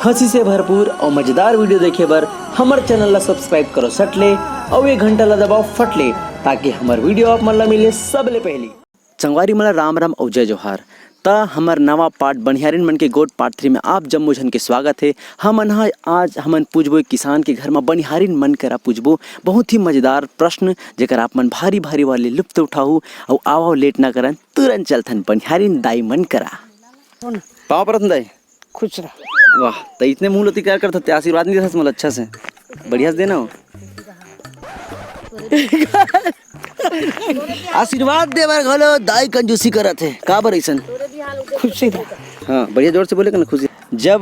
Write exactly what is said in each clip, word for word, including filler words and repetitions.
हंसी से भरपूर और मजेदार वीडियो देखे बर हमर चैनल ला सब्सक्राइब करो सट ले और ये घंटा ला दबाओ फट ले, ताकि हमर वीडियो आप मन ला मिले सबले पहली। संगवारी मन ला राम राम अउ जय जोहार। त हमर नवा पार्ट बनिहारिन मन के गोठ पार्ट थ्री में आप जम्मो झन के स्वागत हे। हमन ह आज हमन पूजबो एक किसान के घर म बनिहारिन मन करा पूजबो। बहुत ही मजेदार प्रश्न, जेकर आप मन भारी भारी वाले लुत्फ उठाहू। अउ आवव लेट ना करन, तुरंत चलथन बनिहारिन दाई मन करा। पाँव परत हन दाई। खुश रह। वाह, त इतने मुंह ल तिकार करत हस, आशीर्वाद नहीं देथस मोला अच्छा से। बढ़िया से देना हो। आशीर्वाद दे बर घलो दाई कंजूसी करत हे। का बर अइसन? खुशी रह। हाँ, बढ़िया जोर से बोले ना, खुशी। जब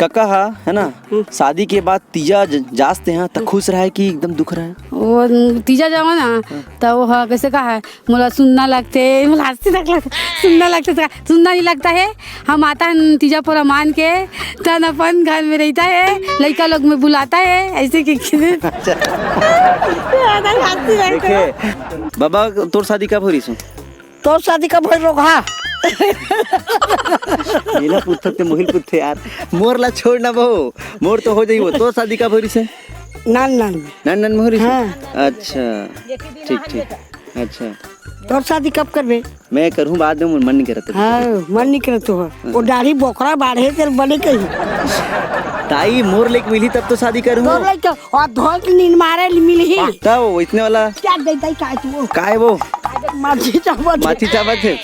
कका हा, है ना, शादी के बाद तीजा ज-, जास तेहा, त खुश रहे कि एकदम दुख रहे? वो तीजा जावा ना, त वो हा, कैसे कहा है, मोला सुन्ना लगथे, मोला हंसी तक लगथे, सुन्ना लगथे, सुन्ना नहीं लगता है। हम आता है तीजा पोरा मान के, तन अपन घर में रहता है, लइका लोग में बुलाता है, ऐसे कि हंसी लगथे। देखे, बाबा, तोर शादी कब हो रही सो? तोर शादी कब होई रोगहा? मेला पूछत ते मोहिल पूछते यार, मोर ला छोड़ ना बहू, मोर तो हो जाई वो। तोर शादी कब हो रही से? नान नान में। नान नान में हो रही से? हाँ। अच्छा, ठीक ठीक। अच्छा, तोर शादी कब करबे? मैं करहूँ बाद में, मोर मन नहीं करत। हाँ, मन नहीं करत हो। वो दाढ़ी बोकरा बाढ़े तेरे बने कही। ताई, मोर लेक मिली तब तो शादी करहूँ। तोर लेक तो, और धोल के नींद मारे मिलही। तब वो इतने वाला। क्या दे दे का तू? काय वो? माची चाबत। माची चाबत है।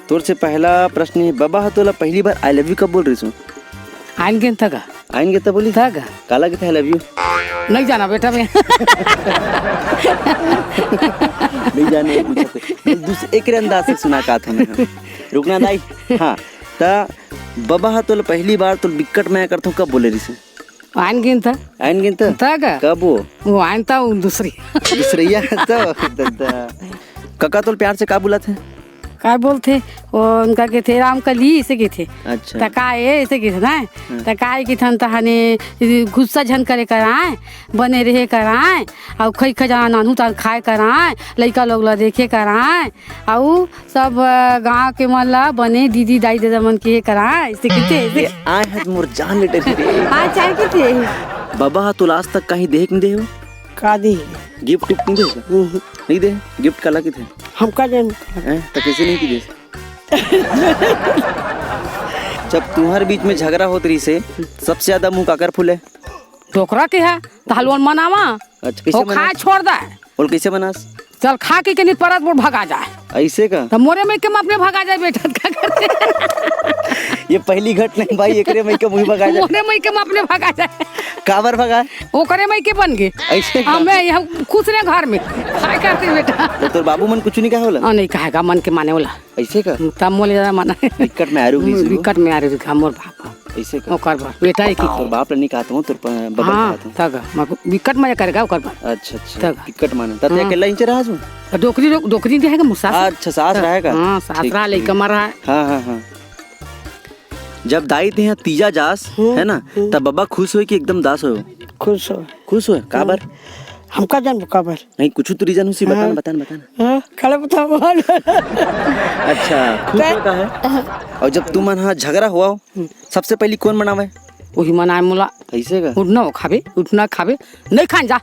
तोर से पहला प्रश्न है, बाबा हा तोला पहली बार I love you कब बोल रही सो? आइन गेन तक। आइन गेन तक बोली? तक। काला कहते I love you? नहीं जाना बेटा मैं। नहीं जाने, पूछते। दूसरे एक रे अंदाज से सुना का था मैं। रुकना दाई। हाँ, त बाबा हा तोला पहली बार तोला बिकट मया करथों कब बोले रही से? आइन गेन त। आइन गेन त? त का? कब वो? वो आइन त वो दूसरी। दूसरैया त, त, त। कका तोला प्यार से का बुलाथे? का बोलथे? वो उनका कहथे राम कली, ऐसे कहथे। अच्छा। त का ए, ऐसे कहथे ना? हाँ। त का ए कहथन त हने गुस्सा झन करे कराए, बने रहे कराए, अउ खई खजाना नानू तान खाए कराए, लइका लोग ला देखे कराए, अउ सब, अ, गाँव के मन ला बने दीदी, दाई, ददा मन के हे करा, ऐसे कहते, ऐसे। ये आए हैं तो मोर जान लेते थे। हाँ, चाहे कहते। बाबा हा तोला आज तक कहीं देख नहीं दे हो? का दे? गिफ्ट उफ्ट नहीं दे हो? हम्म। नहीं दे? गिफ्ट काला की थे? हमका जान। हैं? तो कैसे नहीं की दे? जब तुम्हारे बीच में झगड़ा होत रही से, सबसे ज्यादा मुंह काकर फूले? डोकरा के है, त हलवन मनावा। अच्छा, कैसे वो खाए मनास? छोड़ दे। बोल, कैसे मनास? चल, खा के, के नहीं परत बोल भगा जाए। ऐसे का? त मोरे मइके म अपने भगा जाए बेटा, त का करते? ये पहली घटना है भाई, एकरे मइके म ही भगा जाए। मोरे मइके म अपने भगा जाए। काबर भगा? ओकरे मइके बन गे। ऐसे का? हमें यहाँ खुश रहे घर में। का करते बेटा? त तोर बाबू मन कुछ नहीं कहा होला? हाँ, नहीं कहेगा, मन के माने होला। ऐसे का? तब मोले ज्यादा माना। बिकट में आरू भी जी। बिकट में आरू भी खा मोर बाप। ऐसे का? ओकर बर, बेटा एक ही तोर बाप ल नहीं कहत हूँ, तोर प-, बबा ल हाँ, कहत हूँ। तग, मग बिकट मजा करेगा ओकर बर। अच्छा, अच्छा, तग। बिकट माने। तब हाँ। अकेला इंचे रहा हूँ? डोकरी रो-, डोकरी रहेगा मोर सास। अच्छा, सास रहेगा? हाँ, सास ठीक, रहा, ठीक। लइका मर रहा है। हाँ, हाँ, हाँ। जब दाई ते यहाँ तीजा जास, हम्म, है ना, हम्म। तब बबा खुश होए कि एकदम दास होए? खुश होए। खुश होए? काबर? हम्म। हमका जान काबर? नहीं, कुछ तो रीजन हुई, बता ना, हाँ। बता ना, बता ना। हाँ, काला बताओ बोल। अच्छा, खुश होता है। और जब तुमन हा झगड़ा हुआ हो, हम्म। सबसे पहली कौन मनावे? वही मनाए मोला। ऐसे का? उठना हो खाबे, उठना खाबे, नहीं खान जा।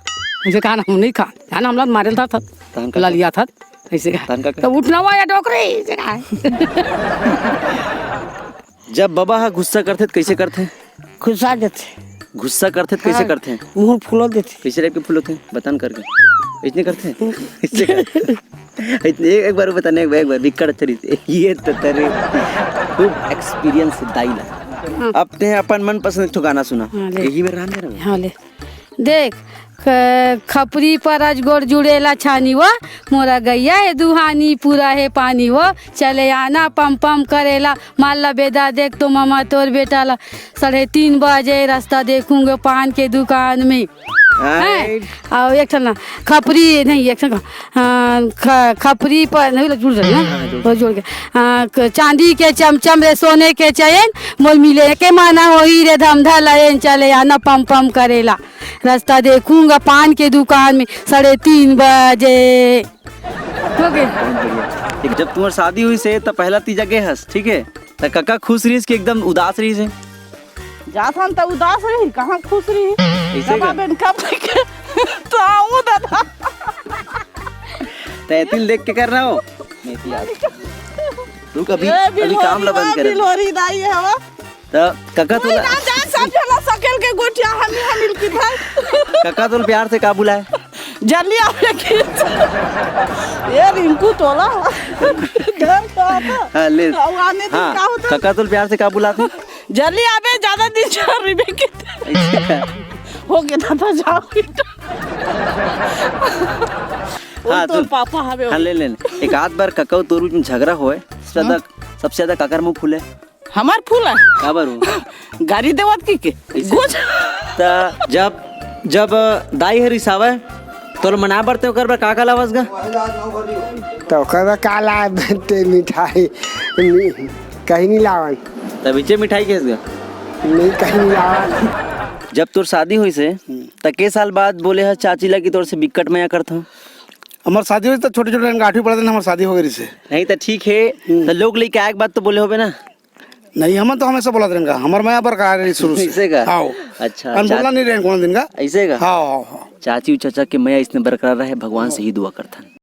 उसे कहा ना, हम नहीं खान। जाना हमला मारे था, था। तहन का? ललिया था, ऐसे का। तहन का? तो उठना हुआ या डोकरी, ऐसे का। जब बबा हा गुस्सा करथे, त कैसे करथे? गुस्सा देथे। गुस्सा करथे, त कैसे हाँ, करथे? मुंह फुला देथे। कैसे टाइप के फुलाथे? बतान करके। इतने करथे? इतने करथे? इतने, एक, एक बार बताना, एक बार, एक बार, बिकट अच्छा रहिथे। ये तो तेरे खूब एक्सपीरियंस दाई ला। हाँ। अब ते अपन मनपसंद एक ठो गाना सुना। हाँ, ले। यही बार राम धरम। हाँ, ले। देख, ख-, खपरी पर अजगोर जुड़ेला छानी वो, मोरा गैया हे दुहानी, पूरा हे पानी वो, चले आना पम पम करेला, माल ला बेदा देख तो मामा तोर बेटा ला, साढ़े तीन बजे रास्ता देखूंगे पान के दुकान में। हैं? राइट। और एक ठन ला, खपरी नहीं, एक ठन, हाँ, ख-, खपरी पर, नहीं, जुड़ जाए ना? हाँ, जुड़। वो जुड़ गया। हाँ, क-, चांदी के चमचम रे, सोने के चैन, मोर मिले के माना होही रे, धमधा लयन, चले आना पम पम करेला। रास्ता देखूंगा पान के दुकान में साढ़े तीन बजे। हो गए। बहुत बढ़िया। एक जब तुम्हार शादी हुई से, त पहला तीजा गे हस, ठीक है? त कका खुश रहिस कि एकदम उदास रहिस हे? जाथन त उदास रही, कहाँ खुश रही। ऐसे का? कमाबेन कब के तो आऊँ दादा। तैतिल देख के करना हो। नहीं थी यार। रुक, अभी, ए, अभी काम ला बंद करे। बिलोरी दाई हवा। त कका कोई तोला ना जान, सब झला सकेल के गोठिया हमी हमिल की भाई। कका तोला प्यार से का बुलाए? जल्दी आवे की। ए रिंकू तोला। घर का था? हाँ, ले। अब आने दिन हाँ, का होता? कका तोला प्यार से का बुलाते? जल्दी आवे, ज्यादा दिन चार रुपए के। ऐसे का? हो गया था, तो जाओ। वो हाँ, तो तू पापा हवे हाँ, हो। ले, ले, ले। एक आध बार कका तोर बीच में झगड़ा होए, सबसे ज्यादा, हाँ। सबसे ज्यादा काकर मुंह फूले? हमार फूला? काबर हो? गारी देवत की के? ऐसे? कुछ? त जब, जब दाई ह रिसावय, तोला मना बर ते ओकर बर का का लावस गा? त ओकर बर का लावस ते मिठाई, मी-, कहीं नहीं लावन। त बिचे मिठाई केस गा? नहीं, कहीं नहीं लावन। जब तोर शादी होइस हे, हम्म। त के साल बाद बोले ह चाची ला कि तोर से बिकट मया करथंव? हमर शादी होइस त छोटे-छोटे रहेन, आठवीं पढ़त रहेन, हमर शादी हो गई रिहिस हे। नहीं त ठीक हे, हम्म। त लोग लेके आए के बाद तो बोले होबे ना? नहीं, हमन तो हमेशा बोलत रहेन का, हमर मया बरकरार रही शुरू से। ऐसे का? हाँ। अच्छा, अन चा-, बोलना नहीं रहेन कोनो दिन का। ऐसे का? हाँ, हाँ, हाँ। चाची अउ चाचा के मया इसने बरकरार रहे, भगवान से ही दुआ करथन।